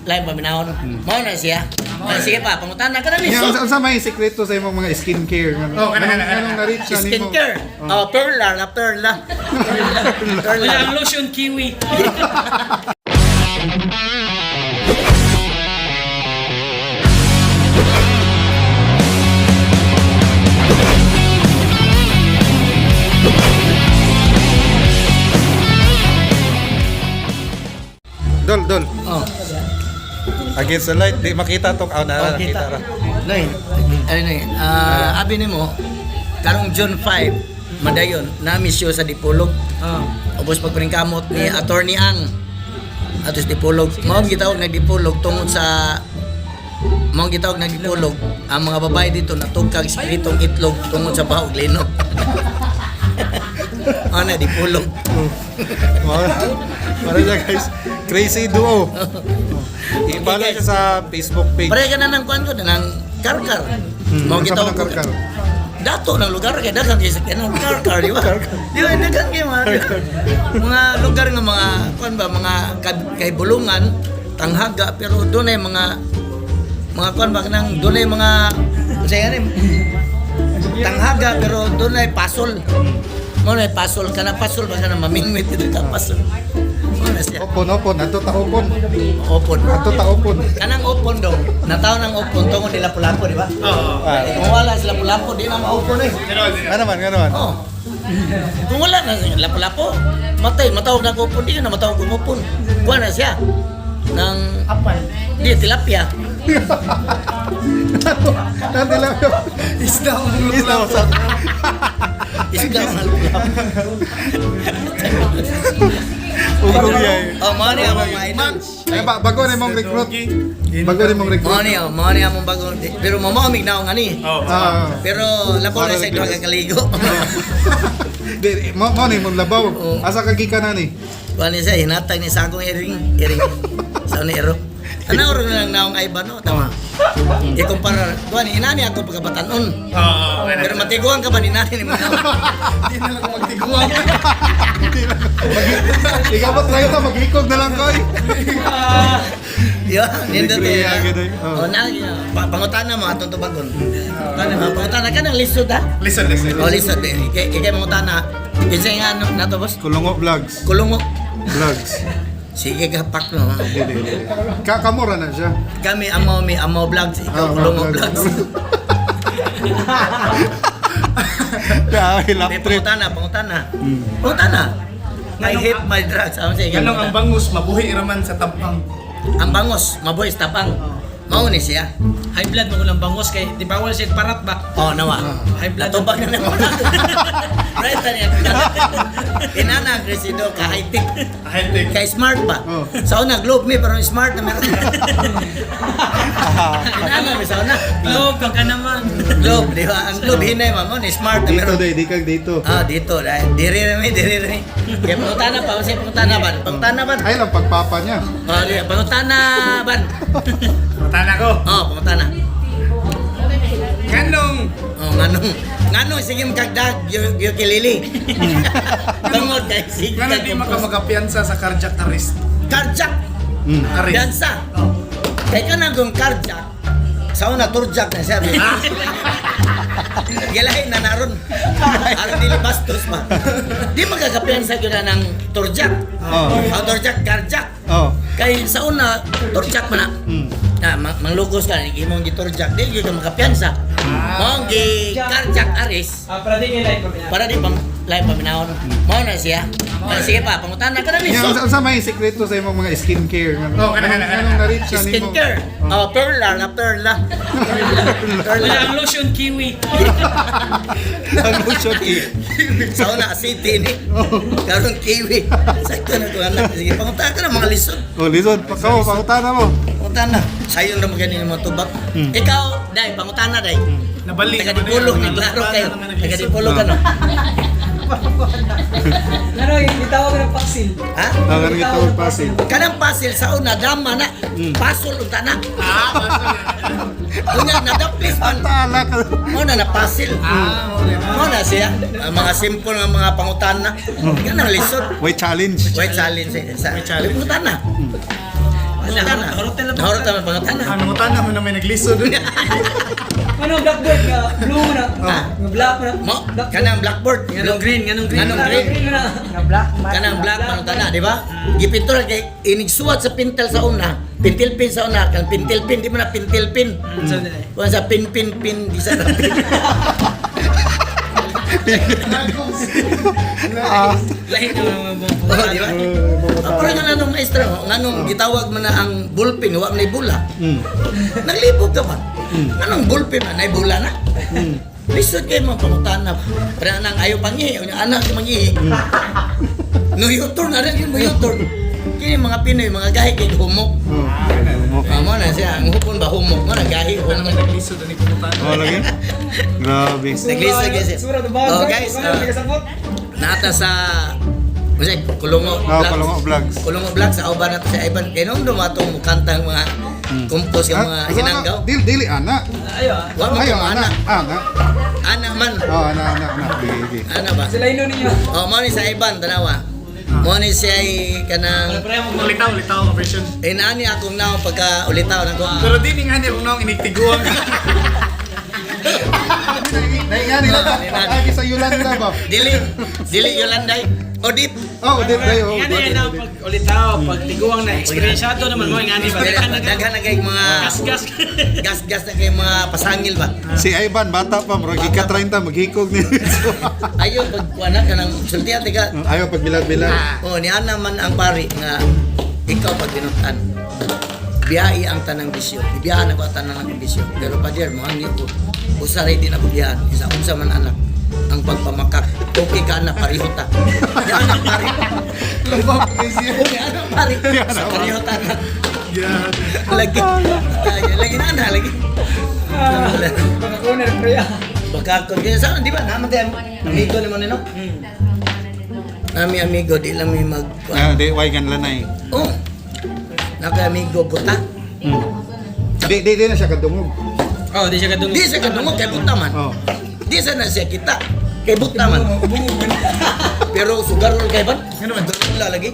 Lain paminahon. Mao na siya. Ah, sige pa, pangutana ka na Nya, lisod. unsa may sekreto sa imong mga skincare? Ngano, Oh, kana, kana, kana. Nganong na-reach na nimo? Skincare. Oh, perla na perla. Perla. Wala ang lotion kiwi. Dol, dol. Oh. Against the light, di makita tong, oh, na, Oh, nakita kita. ra. Nay, ano nay, abi nimo karong June 5 madayon nami siyo sa Dipolog. Oh. Ubos pagpringkamot ni Attorney Ang atos Dipolog. Mao ang gitawag na Dipolog tungod sa mao ang gitawag na Dipolog ang mga babae dito natugkag sa pritong itlog tungod sa bahog lino. Ano Dipolog. Para siya, guys, crazy duo. I-follow Okay, siya sa Facebook page. Pare ka na ng kuan ko ng karkar. Mao Unsa man gitawag ang karkar? Dato ng lugar kay daghang kay sakyanan karkar, di ba? Di ba daghang kay mga lugar nga mga kuan ba mga kay Bulungan, Tanghaga, pero dunay mga kuan ba kanang dunay mga unsay gani Tanghaga pero dunay pasol. Mo na pasol kana pasol ba kana mamingwit dito ka pasol. Mo na siya. Opon, opon. Ato ta opon. Opon. Ato ta opon. Kanang opon dong. Nataw ng opon tungod nila Lapu-Lapu, di ba? Oo. Ah, Kung wala sila Lapu-Lapu, di na ma-opon eh. ano man, ano man. Oh. Kung wala na siya, lapo-lapo, matay, matawag na kupon, di na matawag kumupon. Kuha na siya. Ng, Apal. di, tilapia. Nanti lang. Isda ang Isda mo sa Isda ang lapu-lapo. Ugong yay. Oh, mao ni among mga idol. Eh, bago na mong recruit. Bago na mong recruit. Mao ni, oh, mao ni among bago. Pero mamaamig na ako ani. Oo. Ah. Pero lapo na sa duha ka kaligo. Di, mo ni mong labaw. Oo. Asa ka gikan na ni? Kuha ni siya, hinatag ni sa akong iring. Iring. Sa ni ero. Ano ro na lang naong ay no? Tama. Ikumpara, kuha ni inani ako pagkabatanon. Oo. Okay na. Pero matiguan ka ba ni nani ni mo? Hindi na lang ako magtiguan. Ikaw ba try ta maghikog na lang ko. Eh. Di ba? Nindot Degree, eh. ah, ganoy. Oo. Oh, na, pangutana mo atong tubagon. Pangutana, pangutana ka ng lisod ha. Listen, listen. Oh, lisod eh. Ikay ikay mangutana. Kinsa nga ano nato, boss? Kulungo Vlogs. Kulungo. Vlogs. Sige ka pak no. Di, di, di. Kakamura na siya. Kami amo mi amo vlogs, ikaw Ah, Kulungo vlogs. vlogs. Yeah, lap May trip. pangutana, pangutana. Pangutana. I hate my drugs. Ano sige? Ganong ang bangus, mabuhi raman sa tampang. Ang bangos, mabuhi sa tapang. Mao ni siya. High blood mo lang bangos kay di bawal siya parat ba. Oh, nawa. High blood. Natubag na naman. Right, tanya. Inana, Cresido, ka high-tech. High-tech. Kay smart ba? Oh. Sa una, globe mi, pero smart na meron. Inana, mi sa una. Globe ka naman. Globe, di ba? Ang globe, hinay, mamo, ni smart na Dito meron. day, di kag dito. Ah, dito. Dahil, diri na mi, diri na mi. Kaya pangutana pa, kasi pangutana ban. Pangutana ban. Ay lang pagpapa niya. Oh, di, pangutana ban. Matana ko. Oh, pangutana. Ganong Oh, nganong nganong sige kagdag yo kilili. Tungod kay sige. Ngano di makamakapiyansa sa cardiac arrest? Cardiac. Arrest. Piyansa. Kay ka na kung cardiac. Sa una turjak na sabi. Gilahin na naron. Aron dili bastos ba. Di magkakapiyansa gyud na ng turjak. Oh. Ang turjak cardiac. Oh. Kay sa una turjak man na. Na manglugos ka imong giturjak dili gyud ka makapiyansa. Mao gi cardiac arrest Ah, para di kay live pa. para di pam live paminahon. Mao na siya. Ah, sige pa, pangutana ka na Nya, lisod. unsa may sekreto sa imong mga skincare? Ngano, Oh, kana, kana, kana. nganong na-reach na nimo? Skincare. Oh, perla na perla. Wala Perla. ang lotion kiwi. Ang lotion eh. Sa una city ni. Karon kiwi. Sakto na ko anak. Sige, pangutana ka na mga lisod. Oh, lisod. Pakaw, pangutana mo. Pangutana. Sayon ra mo ganin mga tubak. Ikaw, dai, pangutana dai. Nabali. Taga Dipolog ni klaro kayo. Taga Dipolog ka no. Ano, itawag ng paksil. Ha? Ang anong gitawag pasil. Kanang pasil sa una dama na. Pasol unta na. Ah, Unya nadaplis man. Tala ka. Mo na napasil. Ah, mo na. Mo na siya. Ang mga simple nga mga pangutana. Ganang lisod. May challenge. White challenge eh. Sa, White challenge. Pangutana. Pangutana. Nahurot na lang. Nahurot na lang pangutana. Ang nangutana mo na may naglisod. Ano blackboard nga blue na. Ha? Nga black na. Mo, kanang blackboard. Nganong green, nganong green. Nganong green. na. Nga black. Kanang black pangutana, di ba? Gipintura kay inigsuwat sa pintel sa una, pintil pin sa una, kan pintil pin di mo na pintil pin. Sa nila eh. Kuan sa pin pin pin di sa na pin. Lahi na mga mga Oh, di ba? Ah, pero nga nung maestra, nganong gitawag man na ang bullpen, wa man bula. Naglibog ka ba? Anong bullpen man, nay bula na? Lisod kayo mga pangutana. Pero anang ayaw pangihi, unya anak yung mangihi. No U-turn, anak yung mo U-turn. Kini mga Pinoy, mga gahi kay humok. Oh. Ah, mo na siya, ang hupon ba humok mo na gahi Ano humok. may naglisod ani pangutana. Oh, lagi. Grabe. Naglisod guys. Sura to ba? Oh, guys, nata sa Kasi Kulungo Oh, Kulungo Vlogs. Kulungo Vlogs, sa uban nato sa Ivan. Kay nung dumatong mukantang mga kumpos yung mga Ah, hinanggaw. Dili, dili, ana. Ayo ah. Wa man Ayo, ko ana. ana. Ana. Ana man. Oh, ana, ana, ana. Sige, sige. Ana ba? Sila ino ninyo. Oh, mo ni sa Ivan tanawa. Mo ni siya ay kanang Pareho mo. Ulitaw, ulitaw ang version. inaani akong naong pagka ulitaw nako. Pero di ning hani akong naong inigtiguang. Nainga nila. Lagi sa Yolanda ba? Dili dili Yolanday. O di Oh, di tayo. Nga na yan pag ulitaw, pag tiguang na eksperyensyado naman mo, nga ni ba? Daghan na daghan na kay mga gas-gas. gas-gas na kay mga pasangil ba. Si Ivan, bata pa, murag ika-30, maghikog ni. Ayo pag kuan na kanang sultihan tiga. Ayaw pagbilag-bilag. Oh, ni ana man ang pari nga ikaw pag binutan. Biyai ang tanang bisyo. Ibiyaan ako ang tanang akong bisyo. Pero pader mo ang ko. Usaray din ako biyaan. Isa unsa man anak ang pagpamakak. Okay ka anak pareho ta. Ni anak pari. Ni anak pari. Sa pareho ta anak. Lagi. Ay, lagi na anak lagi. Baka kuner pre. Baka kung kaya sa di ba naman tayo amigo ni mo nino? Nami amigo di lang mi mag Ah, di, why gan lanay. Oh. Naka amigo buta. Di, di, di na siya kadungog. Oh, di siya kadungog. Di sa kadungog kay buta man. Oh. Di sa na siya kita kay buta man. Pero sugarol kay ban. Ano man? Wala lagi.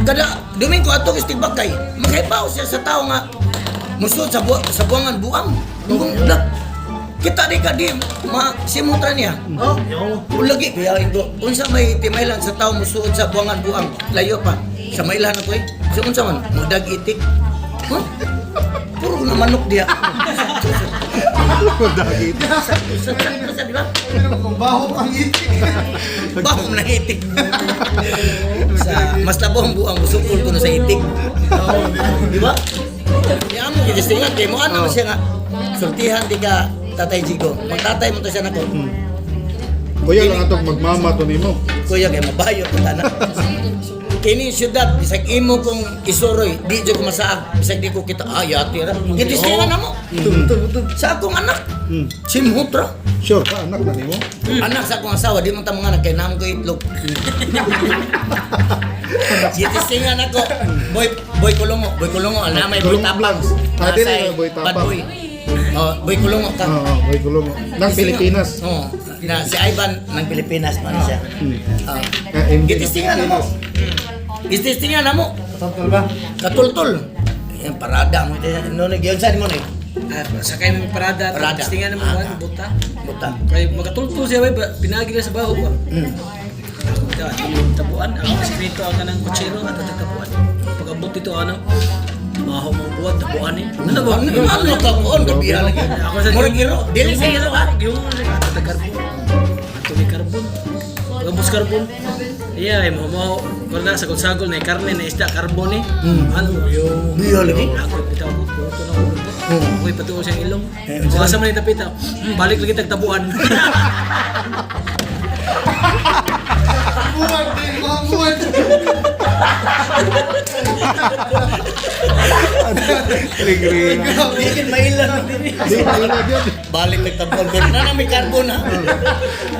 Kada Domingo ato kay Bakay, makaibaw siya sa tao nga musod sa sa buangan buang. Nung kita di ka di ma simutra niya. Oh, Ulagi kaya ko unsa may timaylan sa tao musuod sa buangan buang layo pa sa mailan ako eh. Sa unsa man mudag itik. Huh? Puro na manok diya. Dagit. Sa di ba? Kung baho pang itik. Baho na itik. Sa mas labo ang buang musukol ko na sa itik. Di ba? Di amo kita singat kay mo ano siya nga sultihan di ka Tatay Jigo. Magtatay mo to siya nako. Kuya lang atong magmama to nimo. Kuya kay mabayo ko tanan. Kini syudad bisag imo kong isuroy, di jud ko masaag, bisag di ko kita ay ati ra. Gitistingan na mo. Sa akong anak. Simhutra. Sure ka anak na nimo. Anak sa akong asawa, di man ta mga anak kay naam ko itlog. Gitistingan ako. Boy Boy Kulungo, Boy Kulungo, ana may Boy Kulungo Tapang. Vlogs. Ah, di Nasa na, Boy Bad Tapang. Boy. Oh, Boy Kulungo ka. Oo, boy kulungo. Ng Pilipinas. Oo. Na si Ivan ng Pilipinas man siya. Ah. Ah, MD ng Gitistingan na mo. Gitistingan na mo. Katol ba? Katultol. Yan parada mo. No nag saan mo ni? Ah, sakay mo parada, Parada. tapos tingnan mo Ah, ah, ah. buta. Buta. Kay makatulto siya bay, pinagi na sa baho ba. Ito, yung tabuan, ang sikreto ang kanang kutsero at ang tabuan. Pag-abot dito ano, maho mo buwan, tabuan eh. Ano ba? Ano ano ka koon gabi lagi. Ako sa Murag iro, dili sa iro ha. Yung at karbon. Ato may karbon. Pag-abot karbon. Iya, ay mo mo kung na sagol sagol na karne na isda karbon eh. Ano yo. Biya lagi. Ako bitaw ko puto na ko. Ako'y patuo siyang ilong. Eh, Kung asa man yung tapita, balik lagi tagtabuan. Buwan din, mga buwan. Ring ring. Di mailan. Di mailan yun. Balik nagtabuan pero na may karbon ha.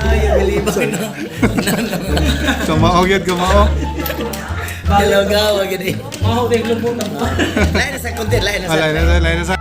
Ay, biliban na. Kamao yun, kamao. Hello, gawa gid. Maho kay ilong po tabuan. Lain na sa konti, lain na sa. Alay na, alay na sa.